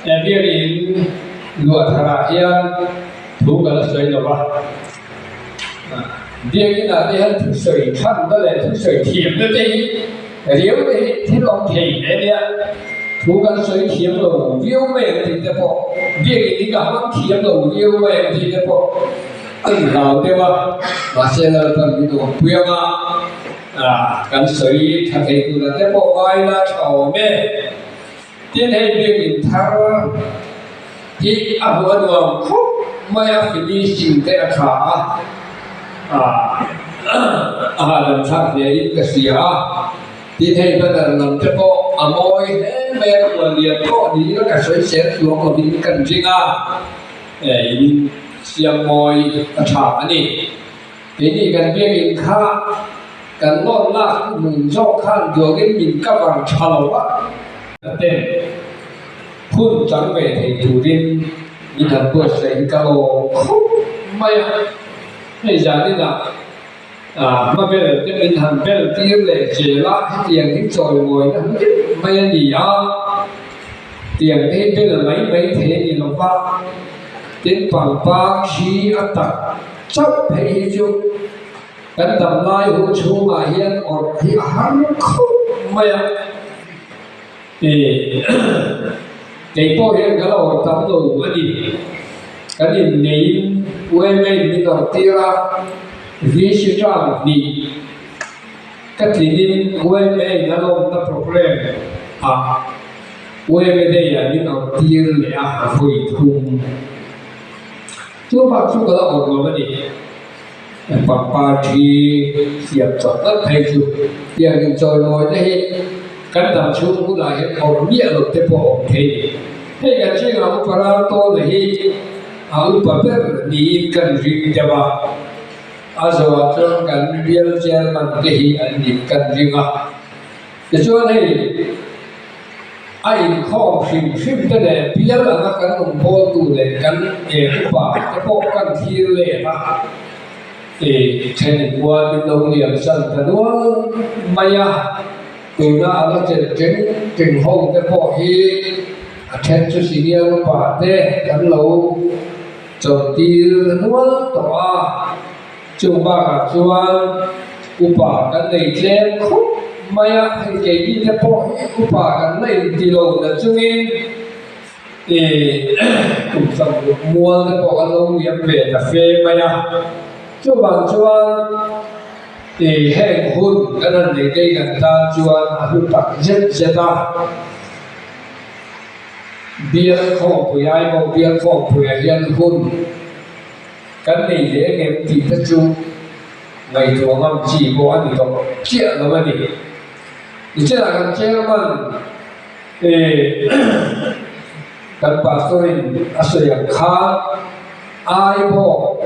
Biakin luah tharah hian thu ka la sawi lo va, Biakinah te hian thusawi thanna leh thusawi thiamna te hi riau te hi thil awm thei hle a nia. Thu kan sawi thiam lo viau mai ang tih te pawh, Biakin hi ka hmang thiam lo viau mai ang tih te pawh a inhlau deuh a, mahse Lalpan min awmpui anga kan sawi tha thei tura te pawh ngaila tha awm e. Tin hei biakin thar hi a hmuh a nuam khawp mai a, finishing te a tha a, a hahdam thlak hle in ka hria a. Tin hei banner lam te pawh a mawi hle mai a, rual lian pawh niin a ka sawi sel chuang lovin kan ring a, in siam mawi a tha a ni. Keini kan biakin kha kan lawn lak hmun zawk khan duangin min cover tha lo a. Ten hun chang ve thei turin min han buatsaih hi ka lawm khawp mai a. Hei zaninah hma bel te min han bel tir leh zel a, hetiang hi chawimawina hlim mai a ni a. Tiang te hi bel mai mai thei a ni lo va, tin pangpar thi a tak chauh phei hi chu kan dam lai hun chhungah hian awrh hi a har khawp mai a, ih kei pawh hian ka la awrh tam lo a ni. Kan inneiin UMA in min awrh tir a, VC term hnih ka tlinin UMA in a lawmna programme ah UMA day ah min awrh tir leh a, a vawi thum. Chu bak chu ka la awrh lo a ni. Pangpar thi siam chawp ngat phei chu tiang inchawimawi te hi kan dam chhung hunah hian awrh miah lo te pawh a awm thei a ni. Hei kan chhingah upa ral tawna hi a upa ber niin kan ring deuh a, a zawhah chuan kan bial chairman te hi an nih kan ring a. Tichuan hei a inkhawm hrim hrim te leh bial anga kan awm pawltu leh kan upa te pawh kan thlir let a, ih then kual min lo liam san ta nual mai a, tuna a la chelh teng teng ho te pawh hi a then chu senior upa te kan lo chawlhtir nual tawh a. Chung bakah chuan upa kan nei tlem khawp mai a, hei keini te pawh hi upa kan la inti lo na chungin ih kum samruk mual te pawh kan lo liam ve ta fe mai a. Chuvang chuan ih heng hun kan han nei te kan tan chuan a hlu tak zet zet a. Bial khawmpui Aimaw bial khawmpuiah hian hun. Kan nei leh ngem tih te chu ngaihtuah ngam chi pawh a ni tawh chiah lo a ni. Nichinah kan chairman eh kan pastor in a sawi ang khan ai pawh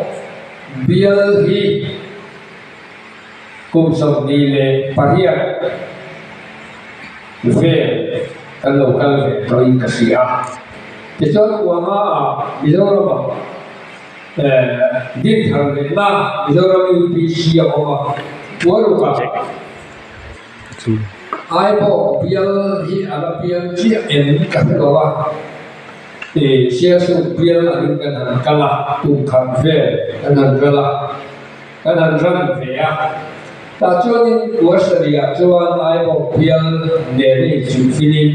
bial hi kum 28 vel kan lo kal ve tawhin ka hria. Tichuan Uama ah Mizoram ah Dinthar lehna Mizoram UPC a awm a, Puaruk ah ai pawh bial hi a la piang chiah em ka hre lo a, Sialsuk bial angin kan han kal a, kum khat vel kan han ral a. Kan han ran ve a, tah chuanin Kuasariah chuan Aibawk bial nen a inchhunfinin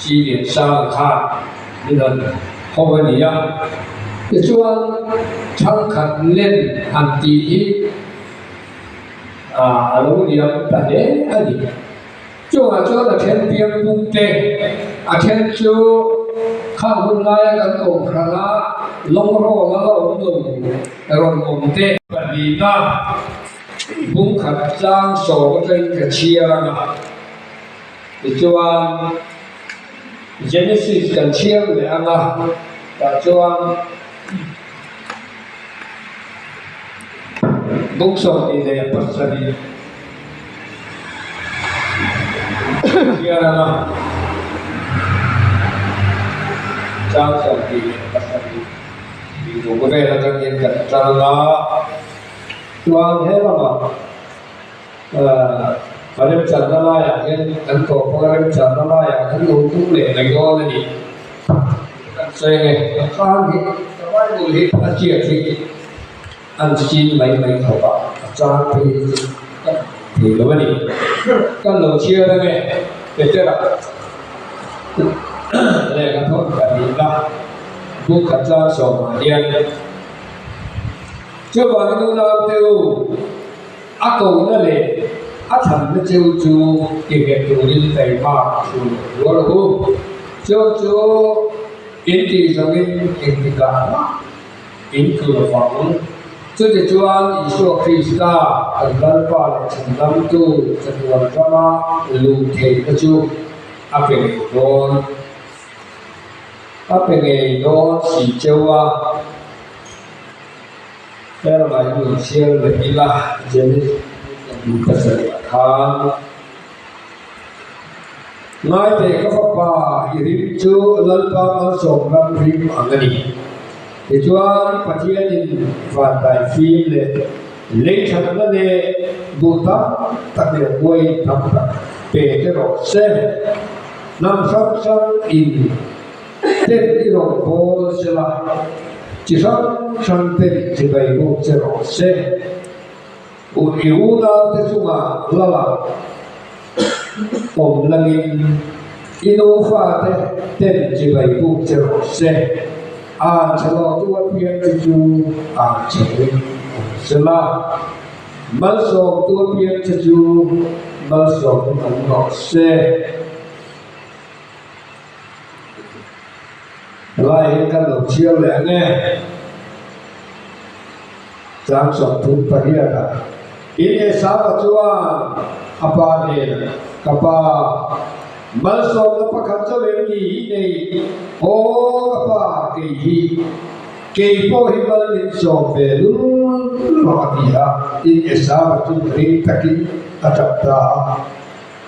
chi lian sang khan min han ho a ni a. Tichuan thangkhat len han tih hi a lo liam ta hle a ni. Chungah chuan a then piang pum te, a then chu khang hun laia kan kohhran a lawng rawl a la awm lo rawn awm te. Pahnihna bung khat tlang sawm atangin ka chhiar ang a, tichuan Genesis kan chhiar leh ang a, tah chuan bung 27. Chhiar anga chang 27 inruk vel atangin kan tan a, chuan he lamah ahh. A remchanna laiah hian kan tawp ang a, remchanna laiah kan lo tum leh mai dawn a ni. Kan sawi ang e, a chang hi ka Bible hi a chiat hi an sin mai mai khawp a, a chang phei hi chu ka thei lo a ni. Kan lo chhiar ang e, Petera lehkha thawn pahnihna buk khat tlang sawmah hian chuvangin unaute u, A kohna leh a chhanna cheu chu ti nghet turin taihmak thu rual rawh u. Cheu chu in tih zawngin engtikah mah in tlu lo vang. Chutichuan Isua Krista kan Lalpa leh Chhandamtu chatuan rama luh theihna chu a pe ngei dawn. A pe ngei dawn si cheu a. Heng ah hian in chhiar leh ila Genesis pasarih ah khan Ngaiteh ka fapa i rim chu Lalpa malsawm ram rim ang a ni. Tichuan Pathianin vantai fim leh lei thatna leh duh tam tak leh huai tam tak pe te rawh se. Hnam hrang hrang in Ten i rawn bawl se la, chi hrang hrang ten chibai bawk che rawh se. U i unaute chungah lala awm langin i nufate ten chibai buk che rawh se. An chhe lo tu apiang che chu an chhe ring awm se la, malsawm tu apiang che chu malsawmin awm rawh se. Helai hi kan lo chhiar leh ang e. Chang 38 ah In Esau-a chuan a pa hnenah, Ka pa, malsawmna pakhat chauh em ni i nei? Aw ka pa, kei hi, kei pawh hi mal min sawm ve lul rawh a ti a. Tin, Esau-a chu ring takin a tap ta a.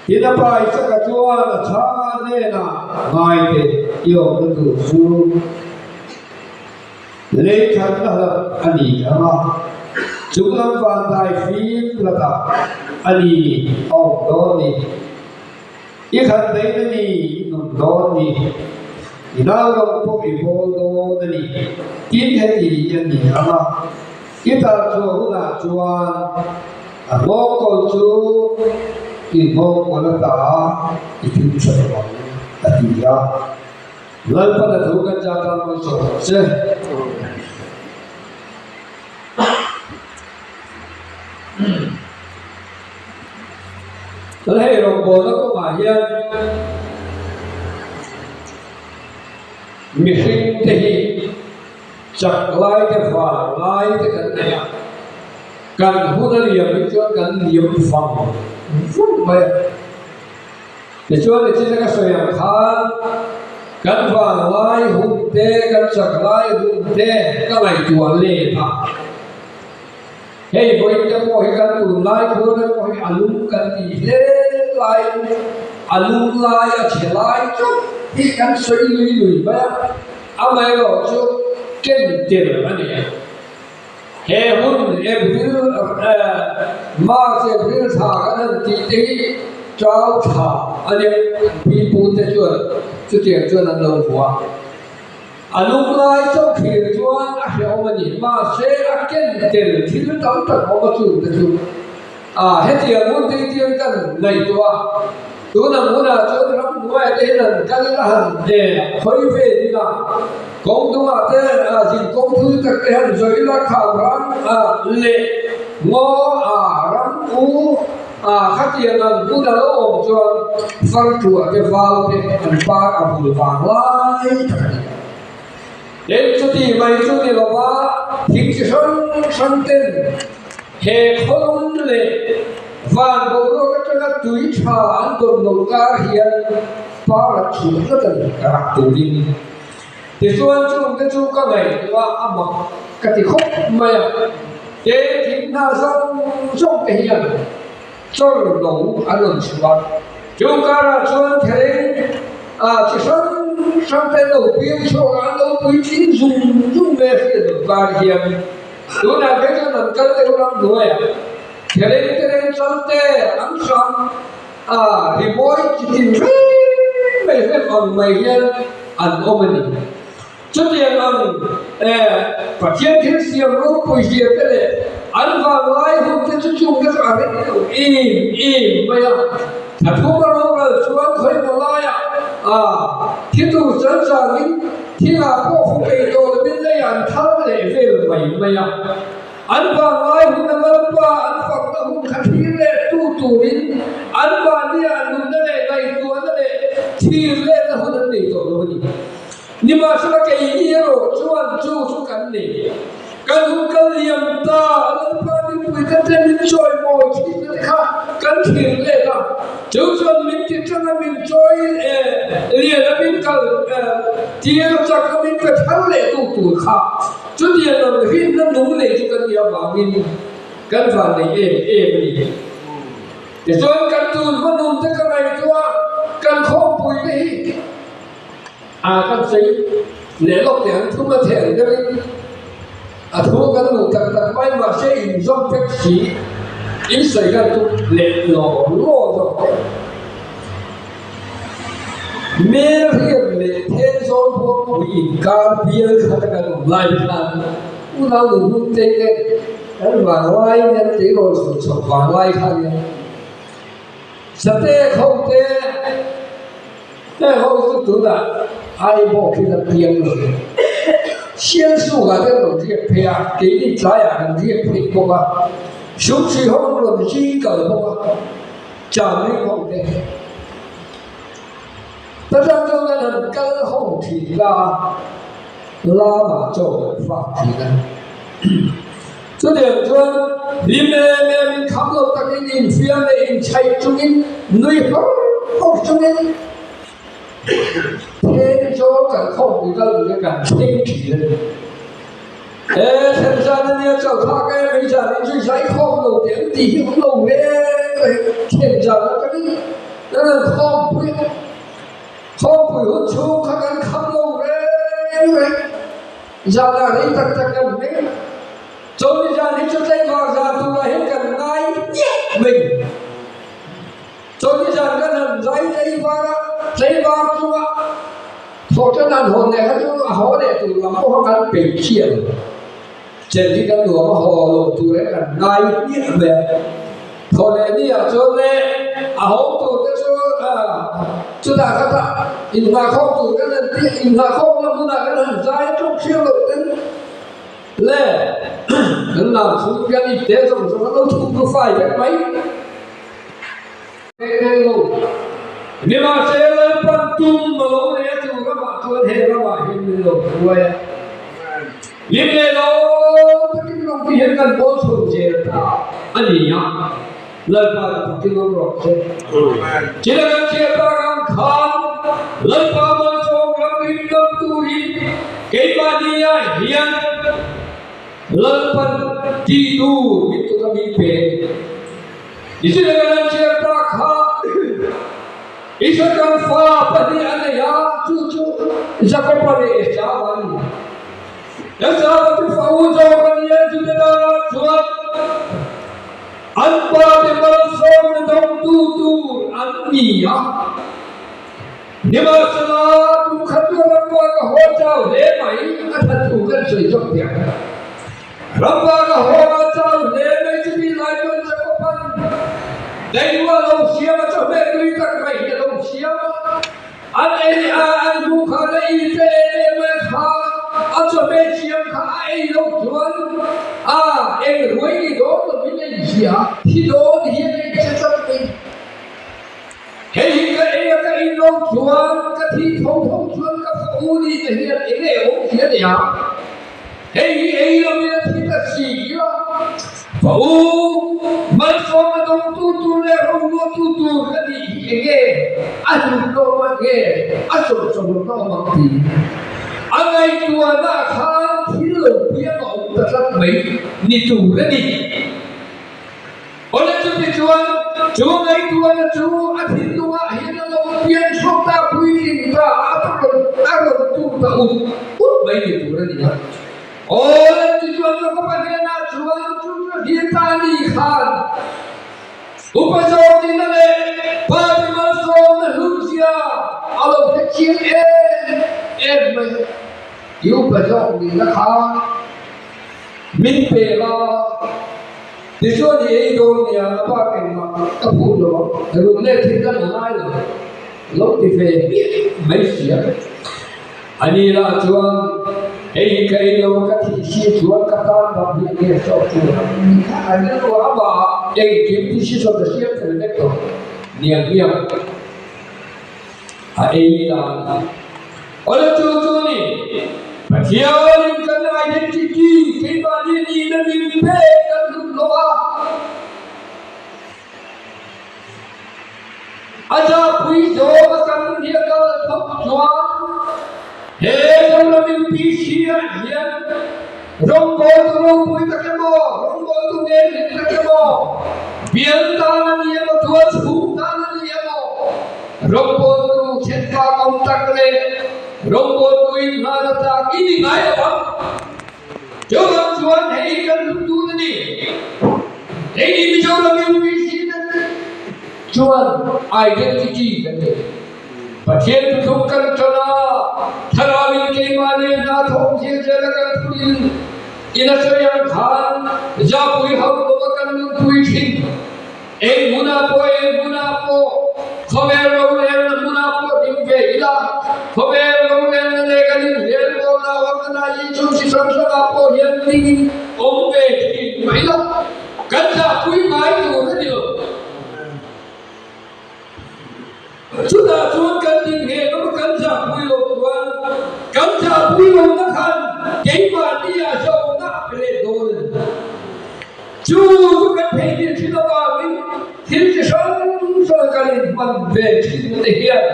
Tin a pa Isaka chuan a chhanga hnenah, Ngaite, i awmna tur chu lei thatna hlat a ni ang a, chung lam vantai fim hlatah a ni a awm dawn ni. I khat daih a ni, i nun dawn ni. I naupang pawh i bawl dawn a ni. Tin heti a ni ang a, i tal chhuah hunah chuan a nghawngkawl chu i nghawngkawl ata i thim tha lo ang, a ti a. Lalpan a thu kan chah tan mawi sawm ang che. Chuan hei rawngbawlna kawngah hian mihring te hi chak lai te vang lai te kan nei a, kan hun a liam hi chuan kan liam vang vang mai a. Tichuan nichina ka sawi ang khan kan vang lai hun te, kan chak lai hun te ka ngaihtuah let a. Hei vawiin te pawh hi kan tunlai khuan te pawh hi a lum kan ti hle laiin a lum lai a chhe lai chauh hi kan sawi lui lui mai a, amaherawh chu ken tel a ni a. He hun April March April thla kan han tih te hi Chau thla a nia, pi pu te chuan chutiang chuan an lo hmu a. A lung lai chauh thlir chuan a hrehawm a ni. Mahse, a ken tel thil tam tak awm a chung te chu a hetiang hun te tiang kan ngaihtuah a. Tun ang hunah chuan ramhnuaiah te hian an kal a han hne a, khawi ve ding a, kawng dungah te zin kawng thul tak te han zawih la kham ram leh ngaw a ram u a khatiang ang hmun a lo awm chuan farṭuah te vau te an par a bul vang lai tak a ni. Tin, chuti mai chu ni lova thing chi hrang hrang ten he khawlum leh van boruak atanga tui tha an dawn lo kar hian par an chhuah tlat a ni rak turin. Tichuan chungte chu ka ngaihtuah a mak ka ti khawp mai a, kei thing hna zawng zawng te hian chawr lo an rawn chhuah a, chung karah chuan thereng ah chi hrang hrang te an lo piang chhuak a, an lo puitling zung zung mai a hriat loh kar hian tunah phei chuan an kal deuh ram hnuaiah. Thereng tereng chal te an hrang a, rimawi chi tin reng mai hlep ang mai hian an awm a ni. Chutiang ang Pathian thil siam ropui zia te leh an vanglai hun te chu chung te chu a reng lo em em mai a. Thla thum a rawngral chuan khawimaw laiah thi tur chan changin thingah pawh fu peih tawh lovin lei an thar leh vel mai mai a. An vanglai hun a Lalpa an fakna hun kha thlir leh tu turin an mahnia nunna leh ngaihtuahna leh thlir lehna hun an nei tawh lo a ni. Nimahsela keini erawh chuan chu chu kan nei. Kan hun kal liam ta, Lalpa mipuite te min chawimawi thinna te kha kan thlir let a, chu chuan min ti tang a, min chawi lian a, min kal tir chak a, min pe thar leh tu tur kha chutiang ang rinna nung nei chu kan nih avangin kan van nei em em a ni. Tichuan kan tun hmanun te ka ngaihtuah a, kan khawmpui te hi. A kan sawi leh lawk teh ang thum a theh ang deuhin a thu kan luh tak tak mai mahse inzawm vek si in sawi kan tum leh law law zawk teh. Mel riat leh Thenzawl Buangpui inkar bial khat a kan awm lai khan unau nu hun te te kan vanglai hian tleirawl chho chho vanglai khan hian Sate kho te Heng ho chu tunah ai bawk hi la piang lo e. Sialsukah te an rawn riak phei a, keini tlaiah kan riak phei bawk a, Sumsui ho an rawn zing kal bawk a, Chamring ho te. Ta tang chuan kan han kal ho thin la a, lamah chaw kan fak thin a. Chutiang chuan hlim em em in kham lo takin infiam leh inchhaih chungin nui hawr hawr chungin then zawl kan khawmpui kal duh te kan thleng thin a ni. He thlen zan a nia chau thlak em mai zan in zui zai khawm lo teh an tih hi awm lo reng reng thlen zan atangin kan han khawmpui a, khawmpui hun chhung kha kan kham lo reng reng. Zan ah rei tak tak kan hming. Chawlni zan hi chu tlaivar zan turah hian kan ngai hmiah mai. Chawlni zan kan han zai tlaivar a, tlaivar chunga thawhtan han hawn leh kha chu a haw leh tur lam pawh kha kan peih thiam. Chen hi kan nuam a haw lo tur hi kan ngai hmiah mai a. Thaw leh ni ah chuan le a haw tur te chu chutah kha tah inngahkhawm tur kan han ti inngahkhawmna hmunah kan han zai tawk hriau loh ten le kan lam chhung hian i te zawng zawng an lo thuk lu fai vek mai. Nimahse Lalpan tum a lo nei a chu ramah chuan he ramah hian min lo hruai a. Hlim leh lo takin rawng ti hian kan bawl chho zel ta a ni a, Lalpa chu takin awm rawh se. Chila kan chhiat tak ang khan Lalpa malsawm ram rim lam turin keimahnia hian Lalpan tih tur min tuk a min pe a ni. Nichina kan an chhiat tak kha Isaka fa pahnih a nei a, chu chu Jakoba leh Esau a ni. Esau chu fa u zawk a ni a, Juda danah chuan an pa te malsawmna dawngtu tur an ni a. Nimahsela, tum khat chu ramva ka haw chau hle mai, a that thu kan sawi zawk thiam. Ramva ka haw chau hle mai chu ti lai chuan Jakob-a'n Daihua lo siam a, chawhmeh tui tak mai hi a lo siam a. An ei a, an hmuh khan a in te em em mai kha, a chawhmeh siam kha a ei loh chuan a eng ruai ni dawn lovin a inhria a, thi dawn hian a inhre tlat mai. Hei hi ka ei a, ka in loh chuan ka thi tho tho chuan ka fa u ni te hian eng nge awm hi a nia. Hei hi ei lovin a thi ta si a, Fa u, malsawm a dawngtu tur leh roruatu tur ka nih hi eng nge a hlut lawm ang nge a sawlsawlawm lawm ang tiin a ngaihtuahna khan thil lo piang a awm ta tlat mai ni tur a ni. Awle chuti chuan chu ngaihtuahna chu a thinlungah hian a lo pian chhuak ta puitling ta a rawn a rawn tum ta ut ut mai ni tur a ni a. Aw tichuan Jakoba hnenah chuan chu chu hlir ta a ni khan upa zawkin a leh pa te malsawmna hlumzia a lo hre chiang em em mai. I upa zawk nihna kha min pe la, tichuan i ei dawn nia a bak engmah ka phut lo ang, run leh thil ka la ngai lo, lo ti ve hmiah mai si a. A ni lah chuan hei hi ka ei lo ka thih si chuan ka tan bang hi nge sawk chu a rilru a amah engkim decision a siam fel vek tawh niang hian a ei dan awle chu chu ni Pathianin kan identity keimahni nihna min pek kan hlut lo a. A zahpui zawng a kan hi a kal thawk chuan he Zoram UPC ah hian rawngbawltu ropui tak emaw, rawngbawltu ngelhlit tak emaw, bial tan a ni emaw, tual chhung tan a ni emaw, rawngbawltu thenfak awm tak leh rawngbawltu inhlan a tlak i ni ngai lo ang. Chuvang chuan hei kan hlut tun a ni. Hei ni Mizoram UPC te chuan identity kan nei. Pathian thuthlung kan tan a, Thlarauin keimahni a hna thawm zir zel a kan thurin in a sawi ang khan Zapui ho lova kan nunpui thin. Eng hmunah pawh, eng hmunah pawh, khawvel rorelna hmunah pawh ding ve ila, khawvel rorelna leh kan inhel pawhna organization chi hrang hrangah pawh hian dingin awm ve thin mah ila, kan zahpui ngai tur a ni lo. Chutah chuan kan ding hneh lo a, kan zahpui lo chuan kan zahpui lohna khan keimahni ah zawhna a pe leh dawn a ni. Chu chu kan theihnghilh thin avangin thil chi hrang hrang kan inhman ve thin te hian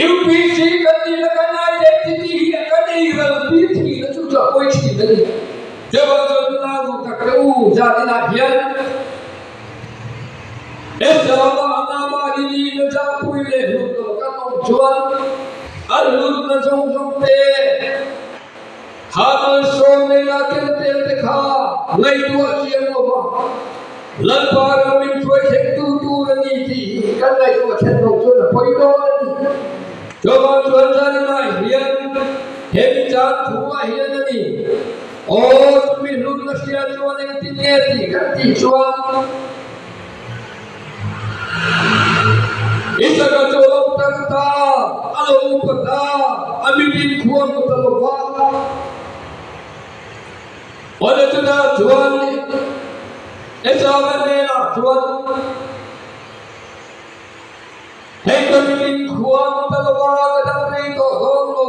UPC kan nihna kan identity hi kan eiral tir thin a, chu chu a pawi thin a ni. Chuvang chuan tunah duh tak te u zan inah hian Esau a Nabali nihna zahpui leh hlut lo kan awm chuan a hlutna zawng zawng te kha malsawm nena ken tel te kha ngaihtuah chiang lo va, Lalpa ram min hruai thlengtu tur a ni tih hi kan ngaihtuah then lo chuan a pawi dawn a ni. Chuvang chuan zaninah hian he michang thuah hian a ni. Aw, chumi hlutna hria chuan engtin nge tih kan tih chuan Isaka chu a lo tar ta, a lo upa ta, a mitin khua hmu ta lo va. Awle chutah chuan Esauva hnenah chuan, Hei ka mitin khua hmu ta lo va, ka dam rei tawh dawn lo,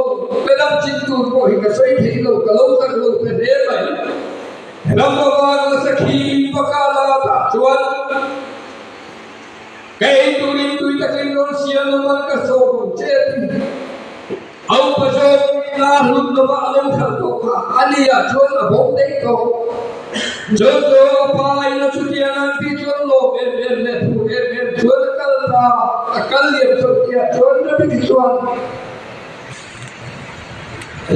ka dam chin tur pawh hi ka sawi thei lo, ka lo tar lo ta hle mai. Ramava nasa khi baka la tah chuan ka ei turin tui takin rawn siam a man ka sawm ang che a ti. A upa zawk ina hlun lova a lo khalh tawh kha a ni ah chuan a bawm daih tawh. Chuan chu a pa ina chutiang an tih chuan lawm em em leh phur em em chuan a kal ta, a kal liam chawt tih ah chuan Rabbi chuan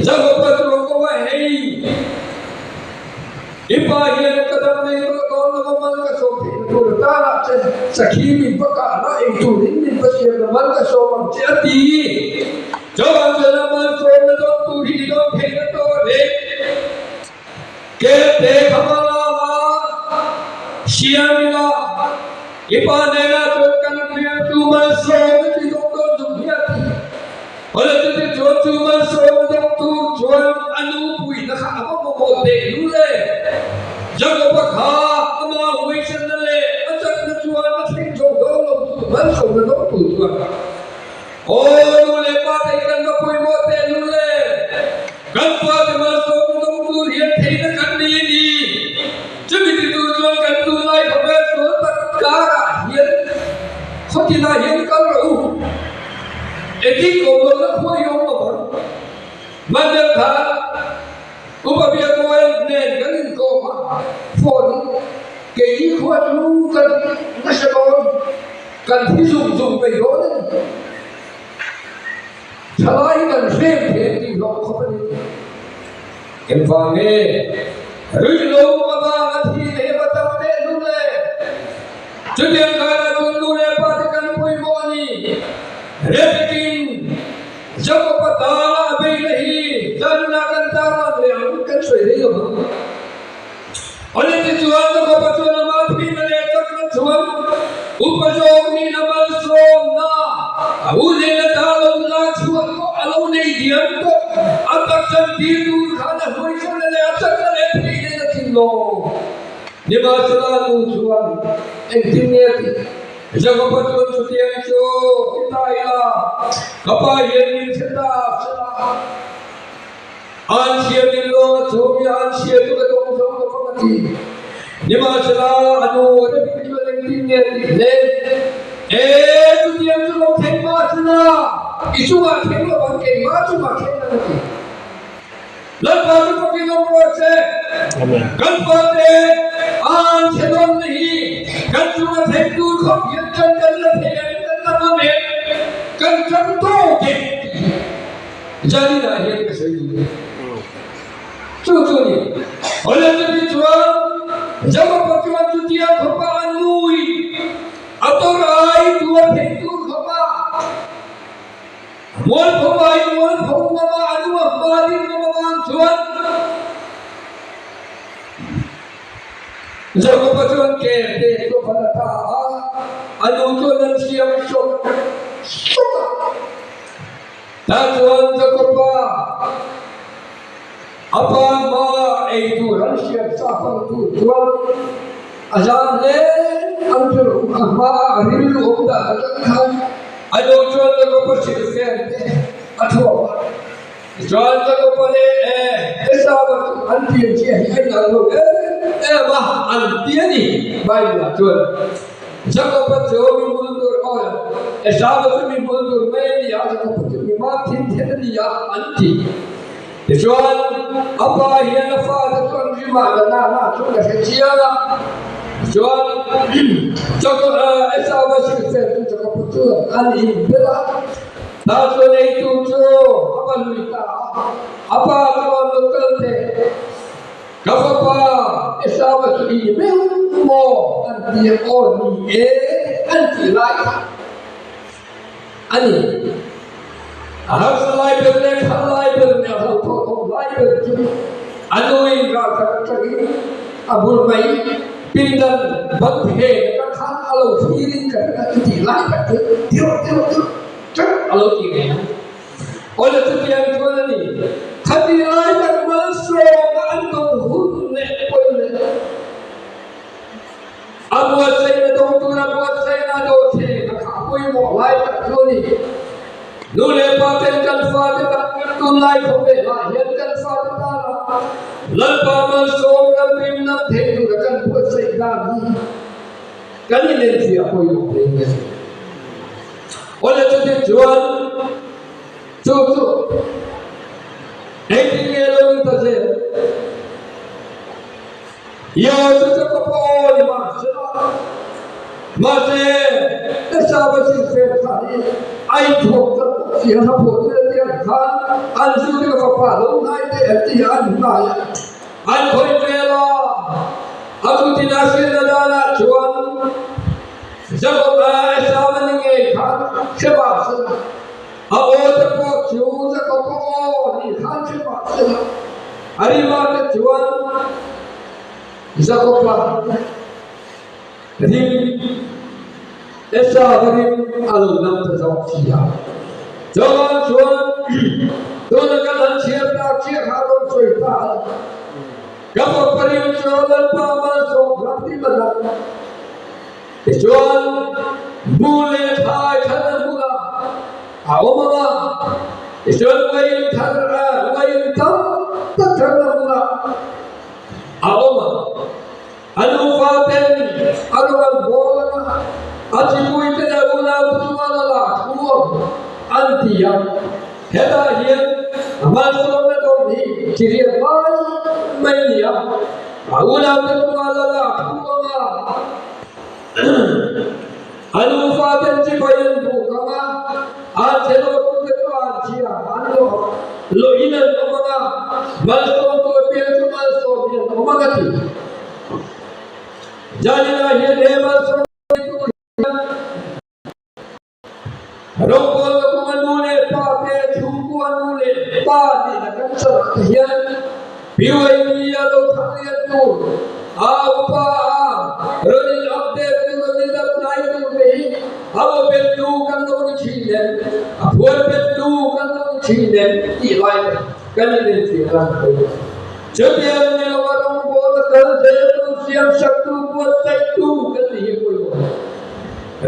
Jakoba chu a ko a, Hei, i pa hian ka dam nei tawh dawn lo va, mal ka sawm theihna tur a tanah che sakhi min va kah la, ei turin min va siam la, mal ka sawm ang che, a ti. Chuan chuan a mal sawmna dawn tur hi i dawn theihna tawh a reng. Kelte kha mal a la, siam ila, i pa hnenah chuan kan hmel chu malsawmna chi dawng dawn zuk hi a ti. Awle chuti chuan chu malsawmna dawng tur chuan a nupuina kha a va mamawh teh lul e. Jakoba kha ama huaisanna leh a chakna chuan a thleng zo dawn lo chu malsawmna dawng tur chuan Aw nu leh pa te kan va pawimawh teh lul e, kan pa te malsawm dawng tur hian theihna kan nei a ni. Chumi ti tur chuan kan tunlai khawvel sual tak karah hian khawtinah hian kal rawh u. Engtin kawm lohna khua hi awm lo ang. Mandel khan Upa Biakmual nen kan inkawm a, phone in keini khua chu kan nasa dawn. Kan thi zung zung mai dawn a ni. Thalai hi kan hrem thei an tih hlawm khawp a ni. Engvang nge ruihhlo avanga thi te hi va tam tehlul le? Chutiang karah chuan nu leh pa te kan pawimawh a ni. Rebecca-in Jakob-a tana a beihna hi zanina kan tarlan leh ang kan sawi thei lo ang. Ani ti chuan Jakob-a chuan amah thihna leh chakna chuan upa zawk nihna malsawmna a hun en ata lo la chhuah tawh a lo nei diam tawh. A takchan tir tur khan a hnuaichhawna leh a chakna leh theihna in a tling lo. Nimahsela nu chuan engtin nge a tih? Jakob-a chuan chutiang chu ti ta ila, ka pa hian min hre ta sela. An chhia min lawng a chhawm i an chhia chu ka dawng zo lo vang a ti. Nimahsela a nu Rebekah chuan engtin nge a tih hle? E, chutiang chu lo thleng mah sela, i chungah thleng lo vang, keimah chungah thleng ang a ti. Lalpa chu fakin awm rawh se. Kan fate an chhe dawn na hi kan chunga thleng tur khawp hian kan kan la thei em, kan la ngam em, kan ṭang tawk em tih hi Zaninah hian ka sawi duh a ni. Chu chu a ni. Awle chuti chuan Jakoba chuan chutia khawpa a nui a tawrh ai tuar theih tur khawpa mualpho ai mualpho ngama a nu a hma ding ngam avang chuan Jakoba chuan ke te chu a la ta a, a nu chuan an siam sawk sawk a. Tah chuan Jakoba a pa hma ei tur an hriat sa hmang tur chuan a zam hle ang chu a hma a rilru awm dan atang khan a lo chuan Jakoba hrilhfiah te a thuam a. Tichuan Jakoba leh Esau-a chu an pianchia hi a inang lo em em a, an ti a ni Bible-ah chuan. Jakoba chu mi hmul tur awi a, Esau-a chu mi hmul tur mai a ni a, Jakoba chu mi mam thin then a ni a, an ti. Tichuan, a pa hian a fate chu an rimah la na na chu ka hre chiang a. Tichuan, Esau-a silhfen chu Jakoba chuan an inbel a, tah chuan eitu chu a va lui ta a, a pa chuan lo kal teh. Ka fapa Esau-a chu i ni meuh maw? An ti a, Aw ni e, an tih lai kha a ni. A harsa lai ber leh thal lai ber leh a hlauhthawn awm lai ber chu a nuin ralkhat atangin a bul mai pindan ban phen atang khan a lo thlirin ka ring a, chutih lai tak chu tirh tirh tirh tirh a lo ti ngei ang. Awle chutiang chuan a ni. Khati lai tak malsawma an tawn hun leh pawi leh a buatsaihna dawng tura buatsaihna dawhthei a khah pawimawh lai tak chu a ni. Nu leh pa ten kan fate tan kan tunlai khawvel ah hian kan fate tana Lalpa malsawm kan rim nam thei tura kan buatsaih dan hi kan inenfiah pawimawh hle a ni. Awle chuti chuan chu chu engtin nge lo ni ta zel? Yaw chu chu ka paw ni mahsela, mahse Esau-a silfel kha hi a inthuam tak bawk si a, hla phuah chu hetiang khan an zu te ka fapa lo hnai teh an ti a, an hnai a, an khawih vel a, a chutin a hrilhna danah chuan Jakob-a Esau-a ni ngei khan hre mah sela, a aw te pawh chu Jakob-a aw nih khan hre mah sela, a rima te chuan Jakob-a rim Esau-a rim a lo nam ta zawk si a. Chuvang chuan tuna kan han chhiar tak chiah kha a rawn sawi ta a. Ka fapa rim chu Lalpa malsawm ram ti mat a. Tichuan, bu leh thlai thar bulah a awm ang a, tichuan uain thar uain tam tak tharna bulah a awm ang. A nufa ten a rawn an bawl ang a, a chipuite leh unaute chuan a la thu ang an ti a. Hetah hian malsawmna dawn hi chi riat mai mai a ni a, a unaute chungah la lak thu ang a, a nufa ten chibai an buk ang a, an thenawmtute chu an chhia an lawh lohin an awm ang a, malsawm tur. Zaninah hian he malsawmna tur hian rawngbawlna kawnga nu leh pa te, chhungkua nu leh pa nihna kan chanah te hian BYD a lo thang lian tur, a upa a rawn in update tur, rawn in upnai tur te hi a maw bettu kan lo ni thin em, a phuan bettu kan lo ni thin em tih lai te kan inenfiah lan thei. Chutiang ni lova rawngbawlna kal zeltu, siamsaktu, buatsaihtu kan ni hi pawimawh a ni.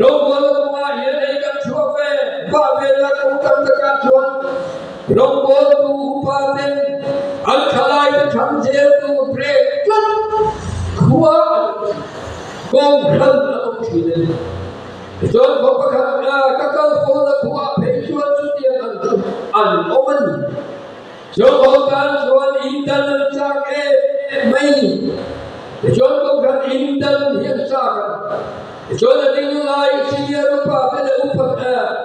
Rawngbawlna kawngah hian ei kan chhuah ve, vah ve la kawng tam takah chuan rawngbawltu upa ten an thalaite thang zeltu brek tlat khua a lo thin, kawng hran a awm thin a ni. Tichuan khaw pakhat ka kal fawhna khuaah phei chuan chutiang ang chu an awm a ni. Chawnghaw tan chuan in dan an chak em em mai ni. Tichuan Kohhran in dan hi an chak a. Tichuan a ding lai senior upa te leh upa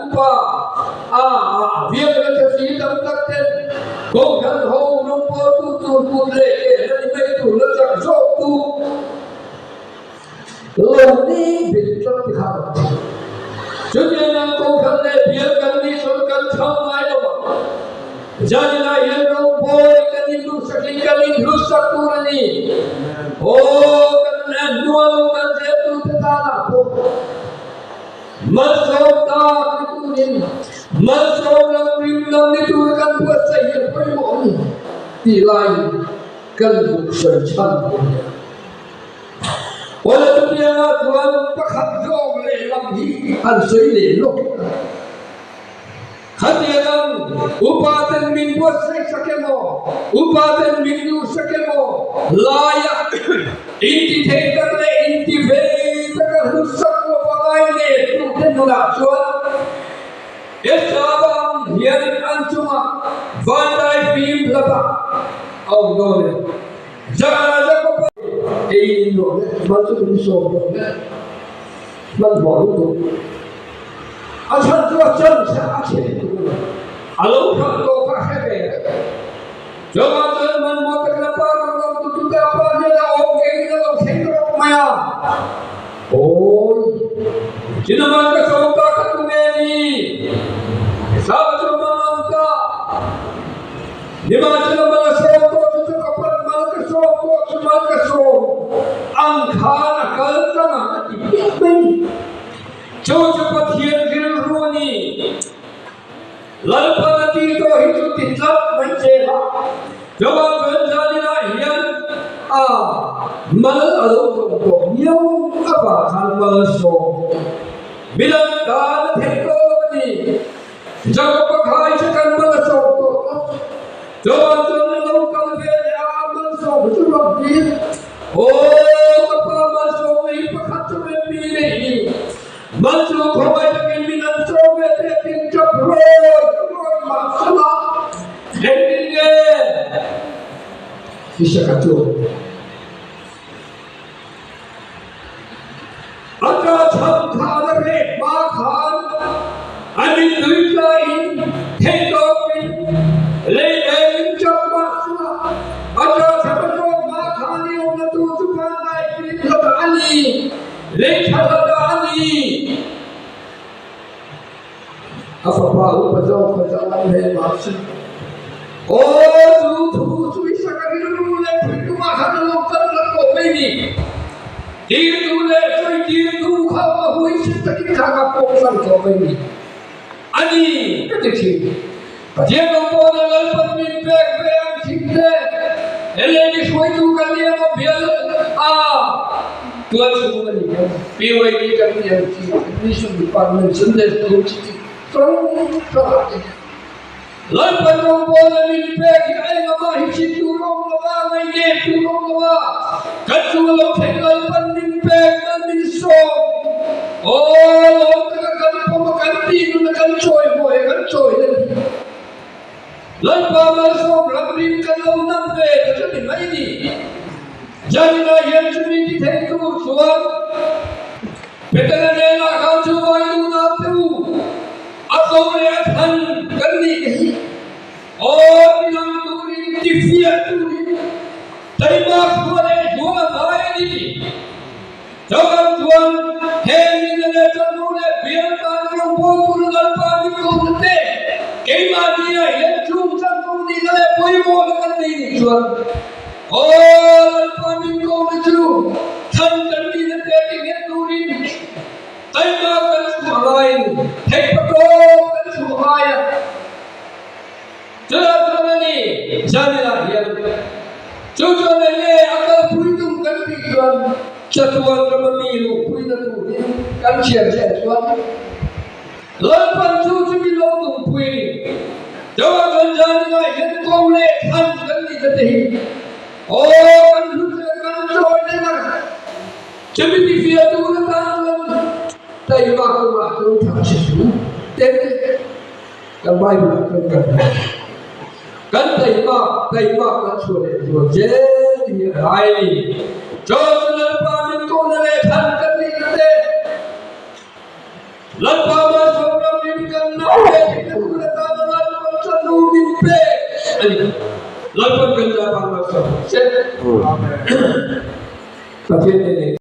upa a viak la tha si tam tak ten Kohhran ho rawngbawltu tur kut leh ke la ni mai tur la chak zawk tu lo ni bil tlat ti kha an ti. Chutiang ang Kohhran leh bial kan nih chuan kan chhang ngai lo ang. Zaninah hian rawngbawi kan induhsakin kan inhlusak tur a ni. Aw, kan hnua lo kan zel turte tanah pawh malsawm tak ni turin, malsawm lam rim lam ni tura kan buatsaih hi a pawimawh a ni tih laiin kan buk sawi chhan tur a ni a. Awle chutianga chuan pakhat zawk lehlam hi an sawi leh lawk a. Khatiang ang upa ten min buatsaih sak emaw, upa ten min duhsak emaw laia inti thei tak leh inti vei taka hlusak lova ngai leh tute nunah chuan Esau ang hian an chungah vanlai fim hlata a awm dawn e. Jakob-a ei in rawh le, mal chu min sawm rawh le, hmanhmawh lutuk. A chhan chu a chan chhe a chhe lutuk a ni. A lo hrang tawh kha a hre ve reng. Chuvang chuan hmanhmawh takin a pa rawn lang tu chu ta pa hian a awm ve in a lo thleng rawk mai a. Awi! Chinaman ka sawm ta kha tu nge ni? Esau chu a mang ang ta. Nimahsela mal a sawm tawh chu chu ka pan mal ka sawm tawh chu mal ka sawm ang khan a kal tlang ang a ti piah mai. Chu chu Pathian rilru a ni. Lalpan a ti tawh hi chu ti tlat mai che a. Chuvang chuan zaninah hian a mal a lo tawm tawh miau avang khan mal sawm midang tan a theih tawh lo a ni. Jakob-a khai chu kan mal a sawm tawh tlat. Chuvang chuan a lo kal ve leh a, a mal sawm chu rawn tir. Aw ka pa malsawmna hi pakhat chu rem mi nei ni. Mal chu khawngaih takin min an sawm ve teh tin tap rawi rawi mah sela engtin nge Isaka chu a ta chham khan a reh hma khan a mittui tlaiin theihtawpin lei engin tap mah sela a ta chham a zawk hma khan i awmna tur chu pangngai fim hlata a ni, lei tha hlata a ni. A fapa upa zawk kha zawng an hmel mah si. Aw chu thu chu i sak a rilru leh thinlungah khan a lo kal ran tawh mai ni. Tirtu leh sawi tirtu kha a hui si takin kha ka pawm hran tawh mai ni. A ni ka ti thin. Pathian lo pawn a Lalpan min pek ve ang thin te, LAD hruaitu kan ni emaw bial a tual chhung a ni em? PYD kan ni ang chi, Admission Department, Sunday School chi chi hrang hrang ah te hian Lalpan rawngbawl a min pek hi a engah hi chhin tur awm lo a, ngainep tur awm lo a, kan chung a lo thleng Lalpan min pek nan min sawm. Aw lawm taka kan pawm a kan tih nun a kan chawi hmuh he kan chawi na ni. Lalpa malsawm ramrim kan lo nam ve ta chu ni mai ni. Janina hian chumi ti thei tur chuan Petera hnenah khan chu vai nu nau te u a zo leh a thlan kan nih te hi aw ti lang turin ti fiah turin taima khua leh hluam a ngai a ni. Zaniah hian chung chanvo nihna leh pawimawhna kan nei nih chuan Aw Lalpa min kohna chu thlan kan nihna te ti nghet turin taima kan chhuah ngai a ni, theihpatawp kan chhuah ngai a. Chutah chuan a ni, Zaninah hian chu chuan eng nge a kalpui tum kan tih chuan chatuan rama mi luhpuina turin kan chhiar chiah chuan Lalpan chu chu mi lo tumpui a ni. Chauha chuan Zaninah hian ko leh thlan kan nihna te hi aw kan hlut leh kan chawi daih a, chumi tifiah tur atan chuan taima kawngah chuan thangchhe su te Kan Bible ah chuan kan hmu. Kan taima, taima kan chhuah leh zual zel hi a rai a ni. Chaw chu Lalpa min kohna leh thlan kan nih na te, Lalpa malsawmna min kan na te thihna tur atana Lalpan thlannu min pek a ni. Lalpan kan zah vang malsawm se. Amen. Pathian nen.